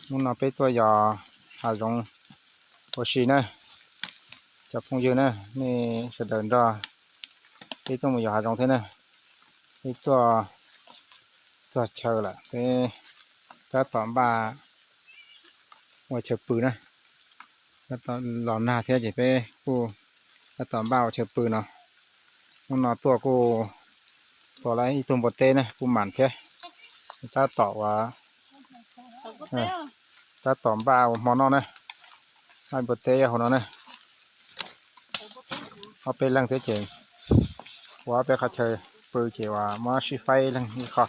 Hnub no peb tuaj yos hav zoov ua si na. Cov phooj ywg na, nej sawv daws nrog peb tuaj mus yos hav zoov thiab na. Peb tuaj txog chaw lawm, peb tab tom npaj ua chaw pw na. Tab tom los nag thiab ces peb kuj tab tom npaj ua chaw pw no. Hnub no tuaj kuj tua tau ib tug npua teb na, kuj mam thiab. Tab tom ua, tab tom npaj ua hmo noj na. Npaj npua teb hauv no na. Ob peb leeg thiab ces ua ob peb qhov chaw pw ces uas muab sib faib leeg ib qho.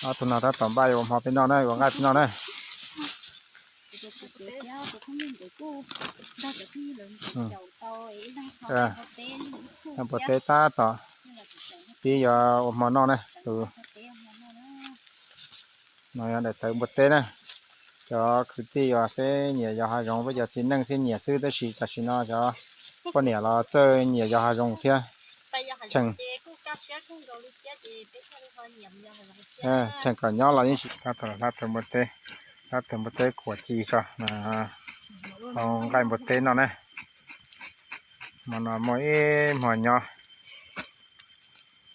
Ob tug no tab tom npaj yuav ua hmo peb noj na, ua nqaij peb noj na. Npua teb tab tom pib yuav ua hmo noj na tus. No yog daim tawv npua teb na. Cov kwv tij uas peb nyiam yos hav zoov, peb cov txiv neej thiaj nyiam xwb, tab sis tam sim no cov poj niam los txawj nyiam yos hav zoov thiab. Tseem, tseem kom nyob los yeej tsis, tab tom hlab tawv npua teb, hlab tawv npua teb kuam ci tso, ua nqaij npua teb noj na. Hmo no muaj ib hmo nyob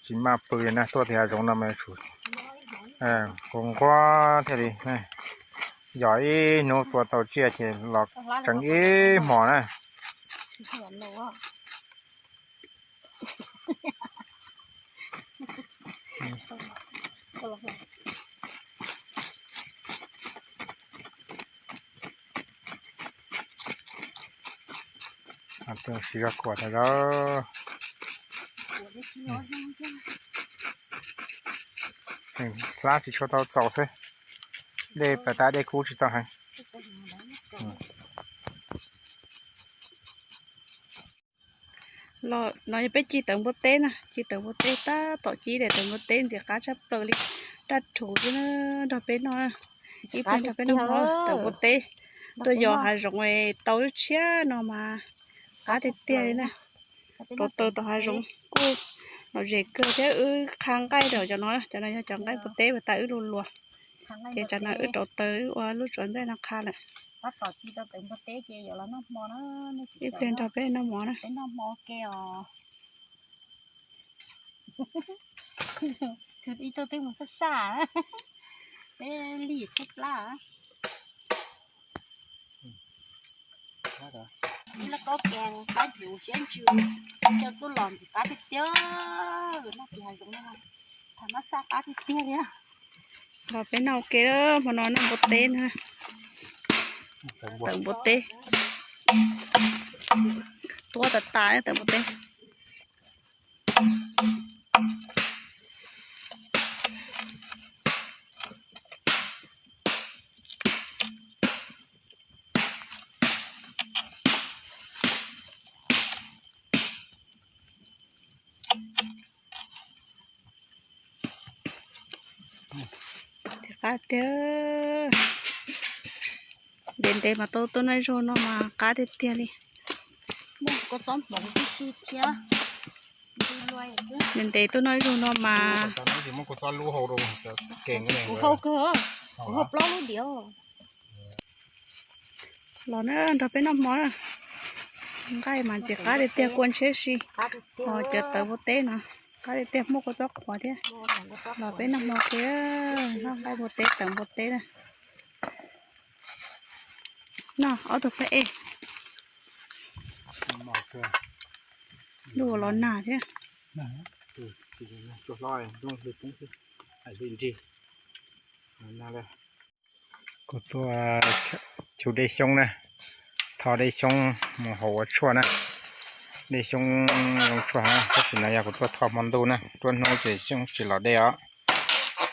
tsis maj pw li na, tuaj tim hav zoov no mas tsum nquag nquag thiaj li. Yos ib hnub tua tau tsiaj ces los tseem ib hmo na. Siv zog kuam tas zog. Tseem hlab tsis tshua tau txaus xwb. Dej pas tas dej kub tsis tau heev. Los no yog peb ci tawv npua teb na, ci tawv npua teb tab tom ci daim tawv npua teb ntxim qab tshaj plaws li, daj rhuv thiab na, nrog peb noj, ib pliag nrog peb noj hmo tawv npua teb. Tuaj yos hav zoov tau lub tshiab no mas qab tiag tiag li na. Rauv taws tom hav zoov kuj lom zem kawg thiab, wb qha nqaij rau cov no, cov no yog cov nqaij npua teb uas tas wb luag luag, ces tsam no wb rauv taws wb ua lub tsuav ntxaij no qha lawm. Ib pliag nrog peb noj hmo na. Ib tug twb mus sab saj, peb lim tshaib plab. Ib lub kaub kev plab yuv siab ntsws, coj tuaj los ntxim qab tiag tiag, noj tus hav zoov no, tham mab xaj qab tiag tiag li. Los peb noj ua ke, hmo no noj npua teb na. Tawv npua teb, tuab tas tas tawv npua teb. Qab tiag. Ntev ntev mas tau tuaj noj zaub no mas qab tiag tiag li. Ntev ntev tuaj noj zaub no mas. Los na, nrog peb noj hmo na. Nqaij mas ntxim qab tiag tiag, kua ntshiab si. Ho cov tawv npua teb no qab tiag tiag, muaj kua txob qhuav thiab. Los peb noj hmo tiag, noj nqaij npua teb, tawv npua teb na. Noj ob tug peb e. Lub los nag thiab. Kuv tuaj cug dej xyoob na, tho dej xyoob mus haus ua tshuaj na. Dej xyoob zoo tshuaj na, tab sis no yog kuv tuaj tho hmo ntuj na, nruab hnub ces xyoob tsis los dej os.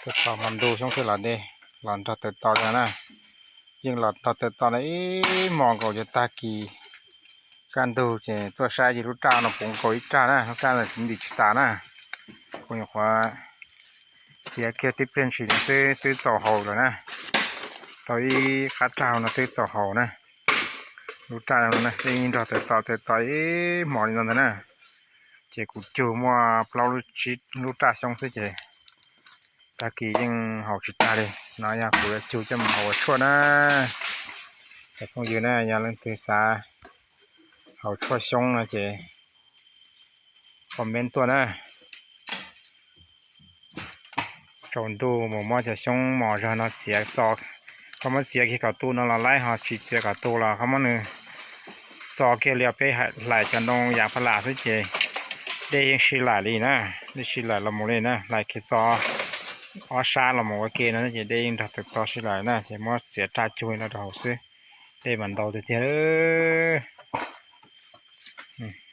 Tuaj tho hmo ntuj xyoob thiaj los dej, los nrog taws to li no na. Yeej los nrog taws to li ib hmos nkaus ces tag kis kaj ntug ces tuaj saib ces lub raj no puv nkaus ib raj na, lub raj no tsis ntim tsis tas na. Kuv nyuam qhuav txiav kiag tib pliag ntshis no xwb twb txaus haus lawm na. Tau ib qab raj no twb txaus haus na. Lub raj no na, yeej nrog taws to taws to ib hmos li no ntag na. Ces kuv cug muaj plaub lub raj xyoob xwb ces tag kis yeej haus tsis tag li. No yog kuv yuav cug coj mus haus ua tshuaj na. Cov phooj ywg na, yog leej twg xav haus tshuaj xyoob no ces comment tuaj na. Tsaus ntuj mus muab cov xyoob mos zog no txiav txo, koj muab txiav kiag kom tu no los laib, ho tsis txiav kom tu los koj muab nws txo kiag li os. Peb hlais cov ntoo yas pha lam xwb ces dej yeej sib laim li na, dej sib laim los mus li na, hlais kiag txo ob sab los mus ua ke no ces dej yeej nrog tawm to sib laim na, ces muab txiav raj cug no rau hauv xwb, dej mas ntau tiag tiag.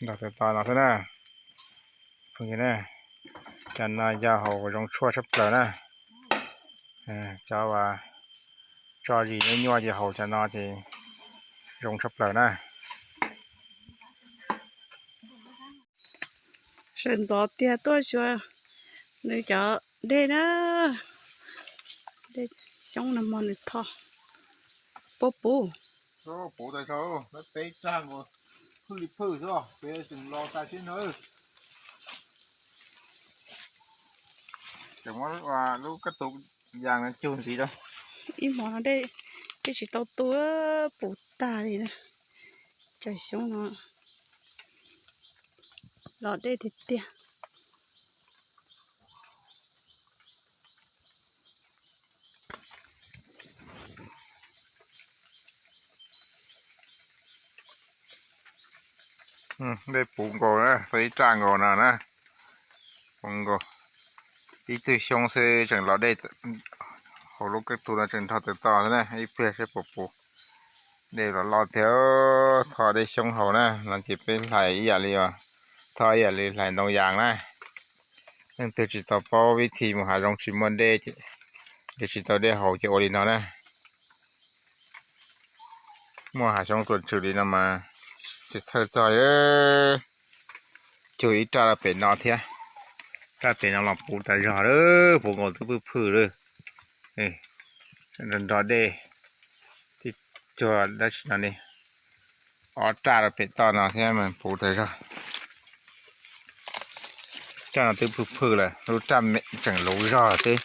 Nrog tawm to no xwb na. Cov no yog haus zoo tshuaj tshaj plaws na. Cov uas tso zis nyuaj nyuaj ces haus cov no ces zoo tshaj plaws na. Sawv ntxov tiag tuaj xyuas nws cov dej na. Dej xyoob no mog nws tho. Puab puv. Puv tas zog, peb raj nkaus, phwj li phwj xwb, peb tseem los tas siab no. Tseem muab lub kab tus yas no cug ntxiv rau. Ib hmo no dej twb tsis tau tu, puv tag li na. Cov xyoob no los dej tiag tiag. Dej puv nkaus na, tau ib raj nkaus no na. Puv nkaus. Ib tug xyoob xwb tseem los dej, hauv lub kab tus no tseem nrog tawm to xwb na, ib pliag seb puas puv. Dej los loj thiab, tho dej xyoob haus na, no ces peb hlais ib yam li, tho ib yam li hlais ntoo yas na. Leej twg tsis tau paub vib thi mus hav zoov tsis muaj dej, ces tsis tau dej haus ces ua li no na. Muaj hav xyoob tuaj tswm li no mas tsis txhawj txog. Cug ib raj rau pem no thiab, raj pem no los puv tas zog lawm, puv nkaus twb phwj phwj lawm. Nrog dej, tib cuag dab tsi no ne, ob raj rau pem toj no thiab mas puv tas zog. Raj no twb phwj phwj lawm, lub raj me tseem luv zog teb,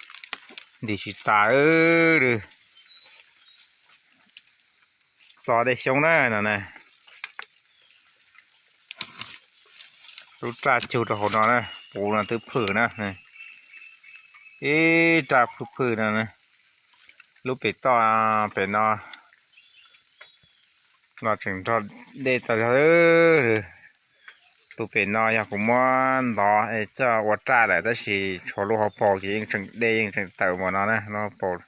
ntim tsis tas. Txo dej xyoob na no na. Lub raj cug rau hauv no na, puv no twb phwj na. Ib raj phwj phwj no, lub pem toj pem no los tseem nrog dej tas zog. Tus pem no yog kuv muab ntov es coj ua raj lawm tab sis tshuav lub hauv paus ces yeej tseem dej yeej tseem tawm mus no na, lub hauv paus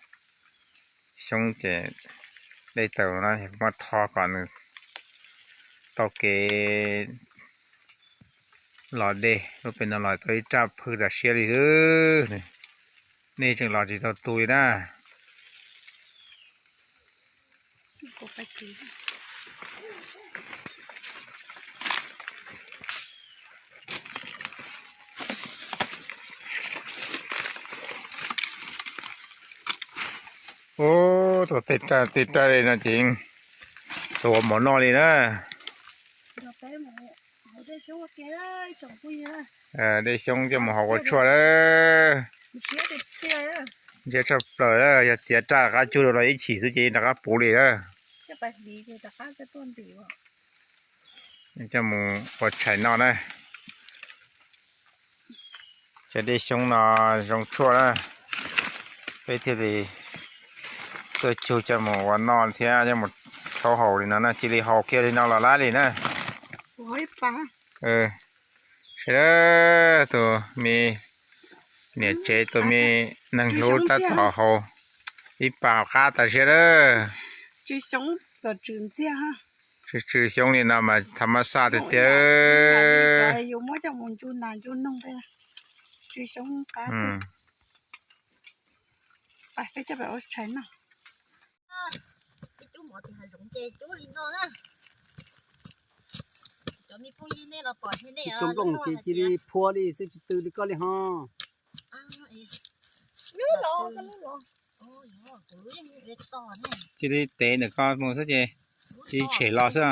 xyoob ces dej tawm no muab tho kom nws tau kev los dej. Lub pem no los tau ib raj phwj tas siab li. Nej tseem los tsis tau tu li na. Ub, tej raj li no ces txuas mov noj li na. Dej xyoob coj mus haus ua tshuaj lawm. Ntsiab tshaj plaws lawm, yog txiav raj rov qab cug rau los ib chim xwb ces rov qab puv li lawm. Coj mus ua tshais noj na. Cov dej xyoob no zoo tshuaj na, peb thiaj li tuaj cug coj mus ua noj thiab coj mus rhaub haus li no na, cia li haus kiag li no los lab li na. Sawv daws, tus me niam tsev tus me neeg hlub tab tom haus ib pas qab tas siab lawm. Tsw tsw xyoob li no mas tham mas xaj tiag tiag. Cov nplooj ces cia li phua li xwb tsis tw li koj li ho. Cia li tev ntawm koj mus xwb ces cia li tshem los xwb.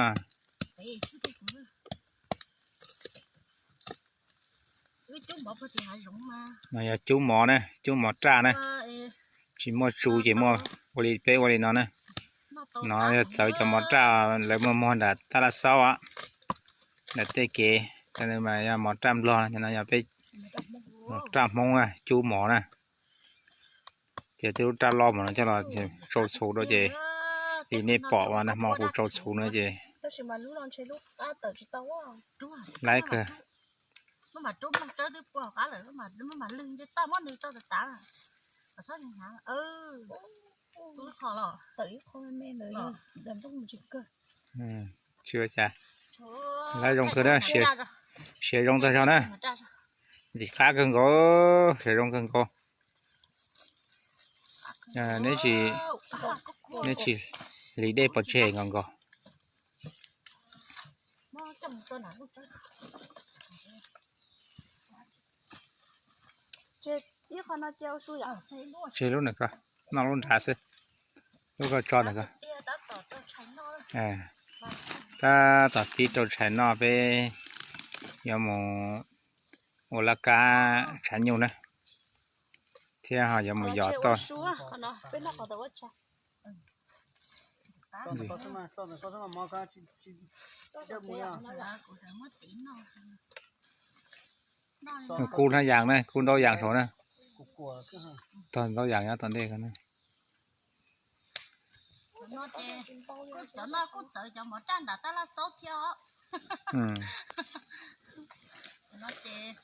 No yog cub mov na, cub mov raj na. Tsis muaj tsu ces muaj ua li peb ua li no na. No yog txawv cov mov raj lawv muag muag nram Tab Laj Xaub, nram tej kev, cov no mas yog mov raj Nplog, cov no yog peb mov raj Hmoob cub mov na. Ces tej lub raj loj mas no coj los tsau txhuv rau ces li nej pom uas nag hmo kuv tsau txhuv no ces laib kawg. Tsis ua cas, laib zoo kawg na, siav zoo tag zog na. Ntxim qab kawg nkaus, siav zoo kawg nkaus. Neb tsis hliv dej pov tseg nkaus nkaus. Tseg lub ntawm ko, noj lub nrad xwb. Lub ko tso ntawm ko. Tab tom pib rau tshais noj peb yuav mus ua laj kab tshav nyuj na, thiab ho yuav mus yos toj. Kub hnab yas na, kub ntaub yas saud na. Tog ntaub yas nyob tom ntej ko na. Cov no kuj txawv cov mov raj nram Tab Laj Xaub thiab os. No ces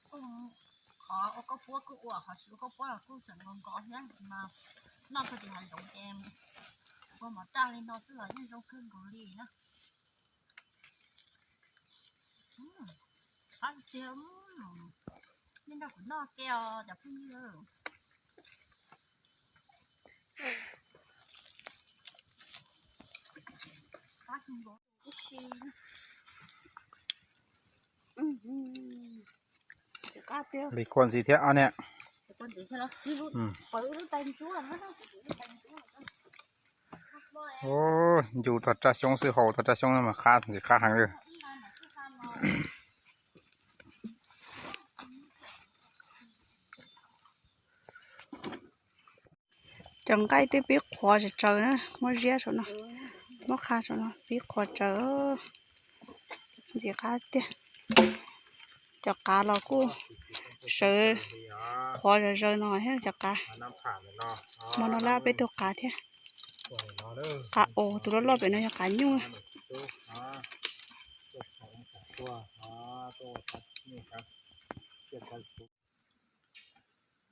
kuj qhov ua koj puab kuj ua, qhov tsis ua koj puab los kuj tseem nkaus nkaus thiab mas noj txog tim hav zoov ces ua mov raj li no xwb los yeej zoo kawg nkaus li na. Qab tiag, nej nrog kuv noj ke os cov phooj ywg. Li kua ntxiv thiab ob niam. Ncu tog raj xyoob xwb, hau tog raj xyoob mas qab ntxim qab heev li. Cov nqaij twb pib qhuav tsaws tsaws na, muab ziab saum no, muab qha saum no pib qhuav tsaws. Ntxim qab tiag. Cov qav los kuj sawv qhuav zom zaws no thiab cov qav. Hmo no lab peb tug qav thiab. Qav aus tus loj loj pem no yog qav nyuj.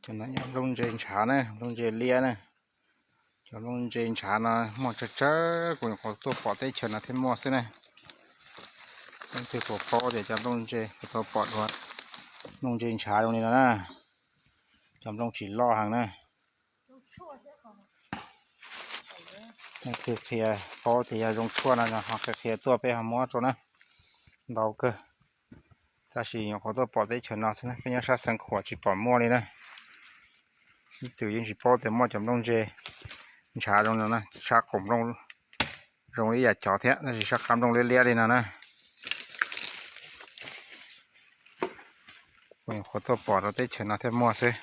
Cov no yog nplooj ntse ntshav na, nplooj ntse liab na. Cov nplooj ntse ntshav no muaj tsawg tsawg, kuv nyuam qhuav tuaj pom teb chaws no thiaj muaj xwb na. Leej twg puas paub tias cov nplooj ntse, kuv tau pom dua nplooj ntse ntshav zoo li no na. Cov nplooj tsis loj heev na. Leej twg qhia paub tias yog zoo tshuaj no ho qhia qhia tuaj peb ho muab rau na. Ntau kawg. Tab sis nyuam qhuav tuaj pom teb chaws no xwb na, peb nyob sab Xeev Khuam tsis pom muaj li na. Ib txwm yeej tsis paub tias muaj cov nplooj ntse ntshav zoo no na, sab qaum nplooj zoo li yam cov thiab, tab sis sab qab nplooj liab liab li no na. Kuv nyuam qhuav tuaj pom rau teb chaws no thiaj muaj xwb.